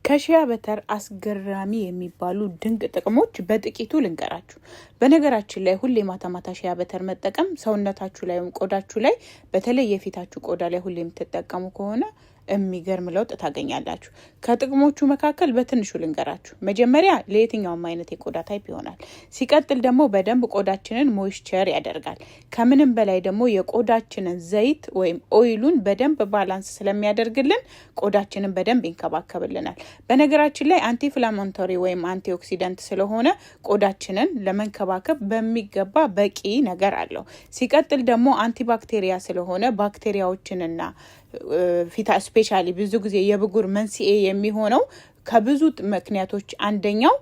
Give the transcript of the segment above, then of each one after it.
ከ shea butter አስገራሚ የሚባሉ ድንቅ ጥቅሞች በጥቂቱ ልንገራችሁ። በነገራችን ላይ ሁሌ ማታ ማታ shea butter መጠቀም ሰውነታችሁ ላይ ወይም ቆዳችሁ ላይ፣ በተለይ የፊታችሁ ቆዳ ላይ ሁሌ የምትጠቀሙ ከሆነ የሚገርም ለውጥ ታገኛላችሁ። ከጥቅሞቹ መካከል በትንሹ ልንገራችሁ። መጀመሪያ ለየትኛውም አይነት የቆዳ type ይሆናል። ሲቀጥል ደግሞ በደንብ ቆዳችንን moisture ያደርጋል። ከምንም በላይ ደግሞ የቆዳችንን ዘይት ወይም oil ኡን በደንብ balance ስለሚያደርግልን ቆዳችንን በደንብ ይንከባከብልናል። በነገራችን ላይ anti-inflammatory ወይም antioxidant ስለሆነ ቆዳችንን ለመንከባከብ በሚገባ በቂ ነገር አለው። ሲቀጥል ደግሞ antibacteria ስለሆነ ባክቴሪያዎችንና ፊታ especially ብዙ ጊዜ የብጉር መንስኤ የሚሆነው ከብዙ ምክንያቶች አንደኛው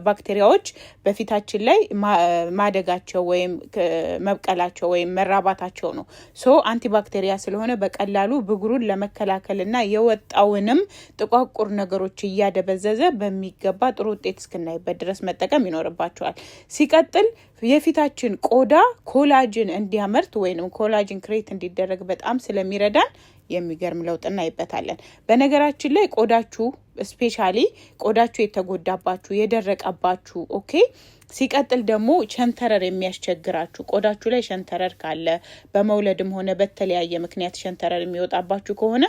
ባክቴሪያዎች በፊታችን ላይ ማደጋቸው ወይም መብቀላቸው ወይም መራባታቸው ነው። So antibacteria ስለሆነ በቀላሉ ብጉሩን ለመከላከልና የወጣውንም ጥቋቁር ነገሮች እያደበዘዘ በሚገባ ጥሩ ውጤት እስክናይበት ድረስ መጠቀም ይኖርባችኋል። ሲቀጥል የፊታችን ቆዳ collagen እንዲያመርት ወይም collagen create እንዲደረግ በጣም ስለሚረዳን የሚገርም ለውጥ እናይበታለን። በነገራችን ላይ ቆዳችሁ፣ especially ቆዳችሁ የተጎዳባችሁ፣ የደረቀባችሁ፣ okay፣ ሲቀጥል ደግሞ ሸንተረር የሚያስቸግራችሁ፣ ቆዳችሁ ላይ ሸንተረር ካለ፣ በመውለድም ሆነ በተለያየ ምክንያት ሸንተረር የሚወጣባችሁ ከሆነ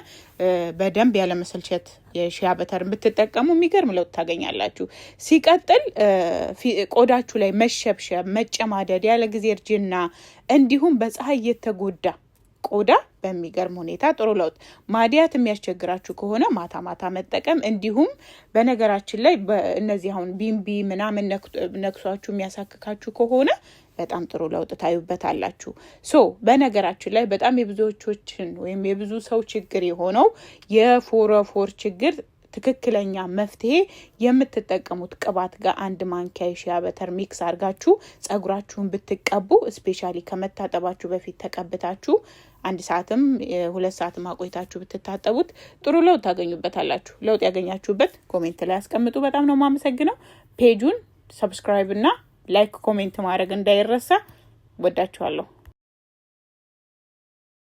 በደንብ ያለመሰልቸት የ shea butter ብትጠቀሙ የሚገርም ለውጥ ታገኛላችሁ። ሲቀጥል ቆዳችሁ ላይ መሸብሸብ፣ መጨማደድ፣ ያለ ጊዜ እርጅና እንዲሁም በፀሐይ የተጎዳ ቆዳ በሚገርም ሁኔታ ጥሩ ለውጥ፣ ማዲያት የሚያስቸግራችሁ ከሆነ ማታ ማታ መጠቀም። እንዲሁም በነገራችን ላይ እነዚህ አሁን ቢምቢ ምናምን ነክሷችሁ የሚያሳክካችሁ ከሆነ በጣም ጥሩ ለውጥ ታዩበታላችሁ። So በነገራችን ላይ በጣም የብዙዎችን ወይም የብዙ ሰው ችግር የሆነው የፎረፎር ችግር ትክክለኛ መፍትሄ የምትጠቀሙት ቅባት ጋር አንድ ማንኪያ የ shea butter mix አድርጋችሁ ጸጉራችሁን ብትቀቡ፣ especially ከመታጠባችሁ በፊት ተቀብታችሁ አንድ ሰዓትም 2 ሰዓትም አቆይታችሁ ብትታጠቡት ጥሩ ለውጥ ታገኙበታላችሁ። ለውጥ ያገኛችሁበት comment ላይ ያስቀምጡ። በጣም ነው የማመሰግነው። Page ኡን subscribe እና like፣ comment ማድረግ እንዳይረሳ። ወዳችኋለሁ።